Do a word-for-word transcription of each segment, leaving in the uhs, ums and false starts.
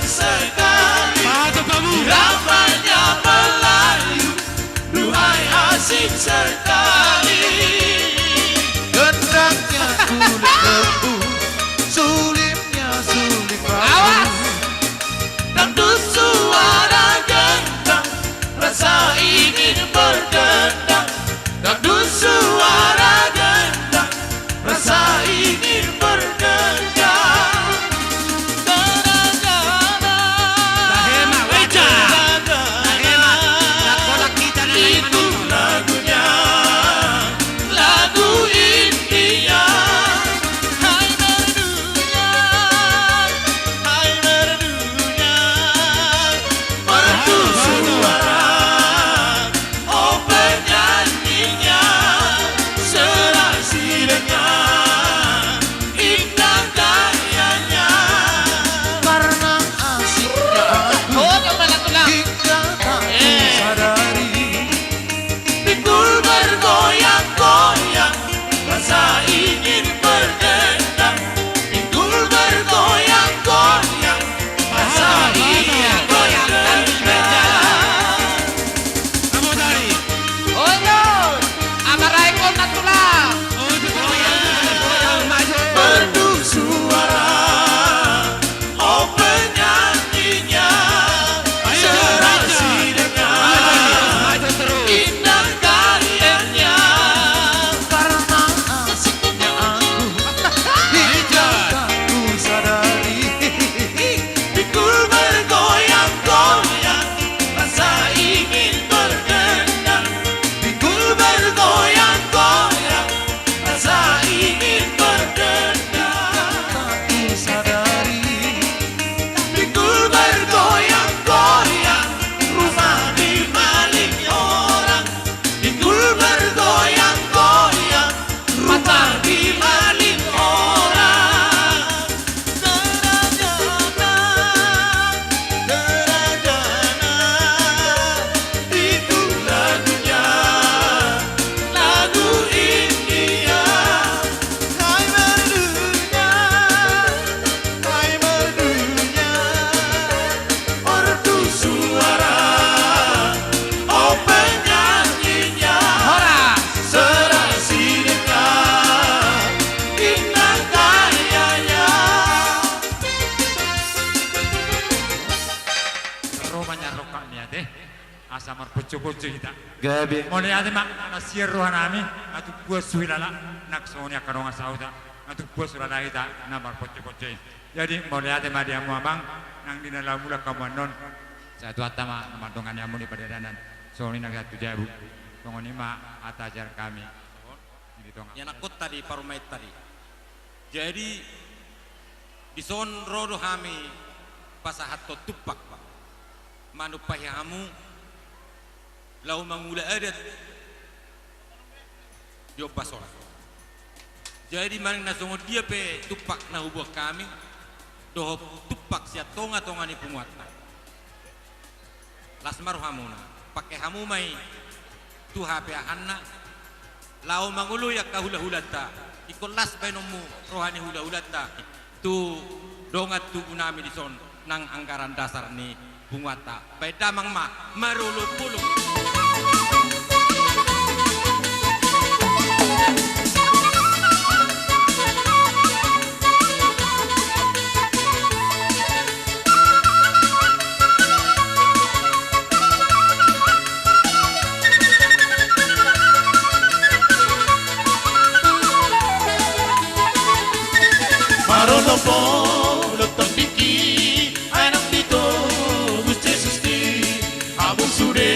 sekali. Pahat, Pak Bung. Iramanya Melayu, duhai asing sekali. Gendangnya kulit lembu, sulingnya suling bambu. Awas! Dangdut suara gendang, rasa ingin berdendang. Dangdut suara gendang, rasa ingin berdendang. Tahemat, wajah. Tahemat. Itu lagunya, lagu India. Hai merdunya, hai merdunya. Merdu suara, oh penyanyinya, serasi dengan indah gayanya. Karena asiknya aku, oh, coba satu, nah, hingga tak kusadari. Pinggul bergoyang-goyang, rasa ingin berdendang. Pinggul bergoyang-goyang, rasa ingin berdendang. Oi, oi, amarae kau na tulang. Merdu suara, oh penyanyinya, serasi dengan indah gayanya. Karena asiknya aku, hingga tak kusadari. Pinggul bergoyang-goyang, rasa ingin berdendang. Pinggul bergoyang-goyang, rasa ingin berdendang. Tak kusadari. Pinggul bergoyang-goyang, rumah dimaling orang. Pinggul bergoyang-goyang, rumah dimaling orang. Derajana, derajana, itu lagunya, lagu India. Hai merdunya, hai merdunya. Merdu suara, oh penyanyinya. Horas. Serasi dengan indah gayanya. Ro ma nian rongkap ni ate, asa marponcoponco hita. Gabe. Mauliate ma, na sian roha nami, na tumpuan so huhilala, nang songon i angka dongan sahuta, na tumpuan so huhilala hita, na marponcoponco i. Jadi, mauliate ma di hamu amang, nang di na laho mulak hamu annon. Sai Tuhanta ma na mandongani hamu di pardalanan. Songon i nang sahat tu jabu. Songon i ma hata sian hami. Di tonga. Ianakhonta di parumaenta di. Jadi, dison ro do hami pasahathon tumpak, Pak. Manumpahi hamu, laho mangula adat di ombas on. Jadi manang na songon dia pe tumpak na huboan hami, dohot tumpak sian tongatonga ni punguanta. Las ma rohamuna, pangke hamu ma i tu hapeahanna, laho mangoloi angka hulahulanta, ingkon las baenonmu roha ni hulahulanta. Tu dongan tubu nami dison nang anggaran dasar ni punguanta. Baen damang ma marolopolop. Marolopolop tondingki, ai nang ditobus Jesus di, hamu sude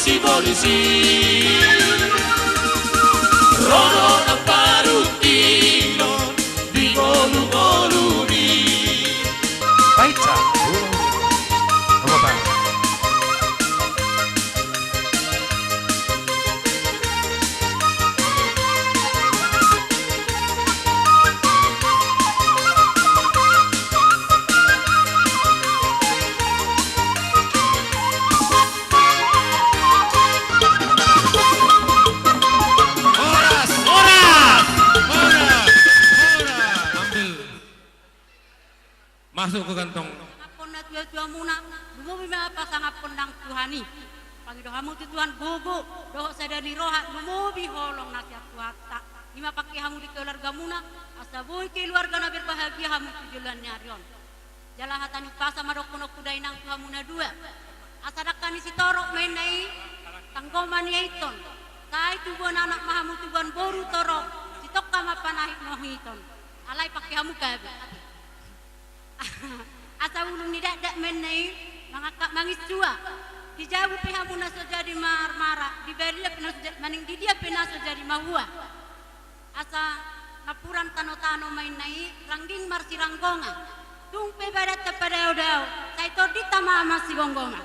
Sibolis i, ro do na parungkilon di ngolungolumi. Baik, Sa. Apa, Pak? Horas! Horas! Horas! Horas! Ambil. Masuk ke kantong. Pasangaphon na tuatuamuna, lumobi ma pasangaphon nang Tuhan i. Pangido hamu tu Tuhan gogo dohot sada ni roha, lumobi holong na sian Tuhanta. I ma pangke hamu di keluargamuna, asa boi keluarga na berbahagia hamu tu joloan ni ari on. Jala hata ni umpasa ma dohononku dainang tu hamu na dua. Asa dangka ni sitorop ma inna i, tanggo ma niaithon. Sai tubuan anak ma hamu tubuan boru torop, sitongka ma panahit nohiton. Alai pangke hamu gabe. Asa ulung ni dakdak ma inna i, mangangkat manginsua. Di jabu pe hamu na so jadi marmara, di badia pe na so jadi, manang di dia pe na so jadi mahua. Asa napuran tanotano ma inna i, rangging marsiranggongan. Tung pe badanta padaodao, sai tondinta ma marsigomgoman.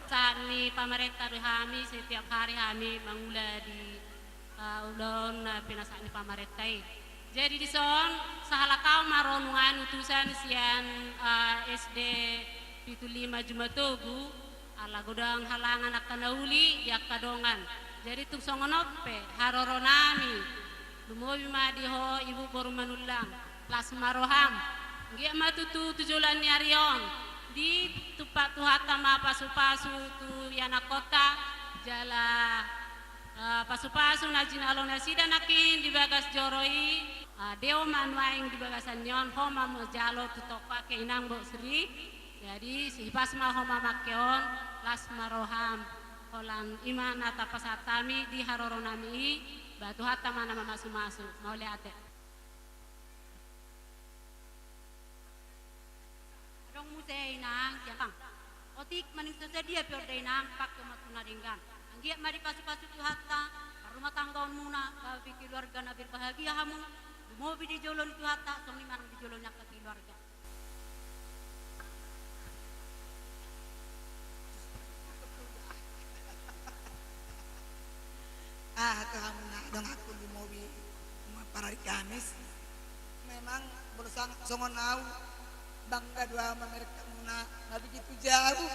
Sahat ni pamarenta do hami, setiap hari hami mangula di, eh, ulaon, eh, pinasahat ni pamarenta i. Jadi dison, sahalak au ma ro nunga utusan sian, eh, S D Pitu Lima Jumatogu, ala godang halangan angka na uli di angka dongan. Jadi tung songon on pe, haroronami, lumobi ma di ho ibu boru Manullang, las ma roham. Anggiat ma tutu tu joloan ni ari on, ditumpak Tuhanta ma pasupasu tu ianakkonta, jala, eh, pasupasu na jinalo nasida nangkin di bagas joro i, eh, deo ma nuaeng di bagasan ni on, ho ma manjalo tu tongka ke inang bo Sri. Jadi, sihipas ma ho mamangke on, las ma roham, holan i ma na tapasahat hami di haroronami i, ba Tuhanta ma na mamasumasu, mauliate. Adong muse inang, sian bang. Otik manang so sadia pe on dainang, pangke ma tu na denggan. Anggiat ma dipasupasu Tuhanta, parrumatanggaonmuna, gabe keluarga na berbahagia hamu, lumobi di jolo ni Tuhanta, songon i manang di jolo ni angka keluarga. Ah, tu hamu na donganku lumobi, ma parari Kamis. Memang, molo sang-, songon au, bangga do au mamereng hamuna, na begitu jauh.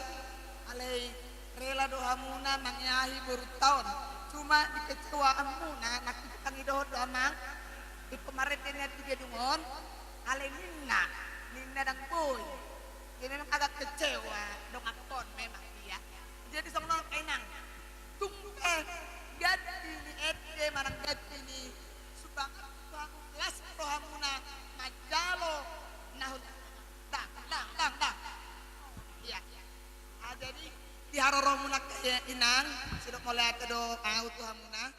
Alai, rela do hamuna mangiahi borunta on. Cuma dikecewaanmuna, nangkin pangidohon do amang, di pamarende ni Anti Gedung on, alai ninna, ninna ndang boi. Jadi memang agak kecewa, donganhon memang ia. Jadi songon on pe inang, tung pe ganti ni ende manang ganti ni sumbangan tu hamu, las rohamuna manjalo na hon-, ndang, ndang, ndang, ndang. Ia. Ah, jadi di haroromuna ke inang, sidok mauliate do au tu hamuna.